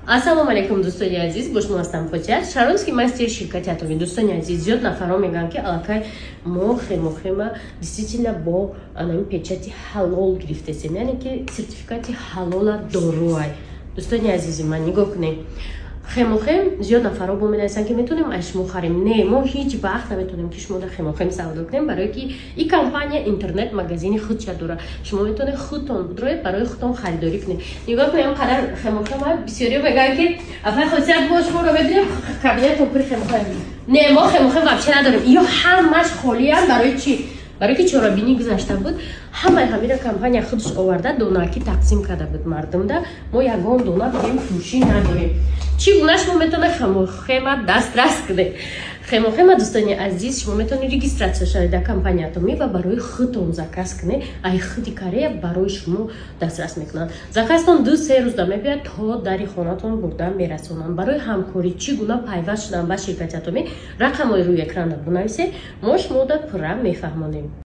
Ассалому алайкум, дӯстони азиз, бо шумо ҳастам Фотиҳа, Шаронский мастер ширкати Атоми. Дӯстони азиз, зиёд нафарҳо мегӯянд, ки аллакай мо Хемохема действительно бо анами печати ҳалол гирифтесем, яъне ки сертификати ҳалола доруай. Дӯстони азизи ман, нигоҳ кунед, Хемохем, зиёд нафарҳо бо менависанд, ки метавонем аз шумо харем. Не, мо ҳеҷ вақт наметавонем, ки шумо дар Хемохем савдо кунем, барое ки и компания интернет магазини худша дорад. Шумо метавонед худтон бидроед, барои худтон харидорӣ кунед. Нигоҳ кунем, қадар Хемохем. Бисёриё мегӯянд, ки афай Хосият, мо шуморо мебинем, кабинетон пури Хемохем. Не, мо Хемохем вообще надорем, ё ҳамаш холиян. Барои чӣ? Барои ки чорабинӣ гузашта буд, ҳамаи ҳамира компания худаш оварда, донаакӣ тақсим карда буд мардумда. Мо ягон дона бигем, фурӯшӣ надорем. Чӣ гуна шумо метавонед Хемохема дастрас кунед? Хемохема, дӯстони азиз, шумо метавонед регистрация шавед дар компания Атомӣ ва барои худтон заказ кунед. Ай худи Корея барои шумо дастрас мекунанд. Заказтон 2-3 рӯзда мебиёяд, то дари хонатон бурда мерасонанд. Барои ҳамкорӣ, чӣ гуна пайваст шудан ба ширкати Атомӣ, рақамҳои рӯи экрана бинависед, мо шумода пурра мефаҳмонем.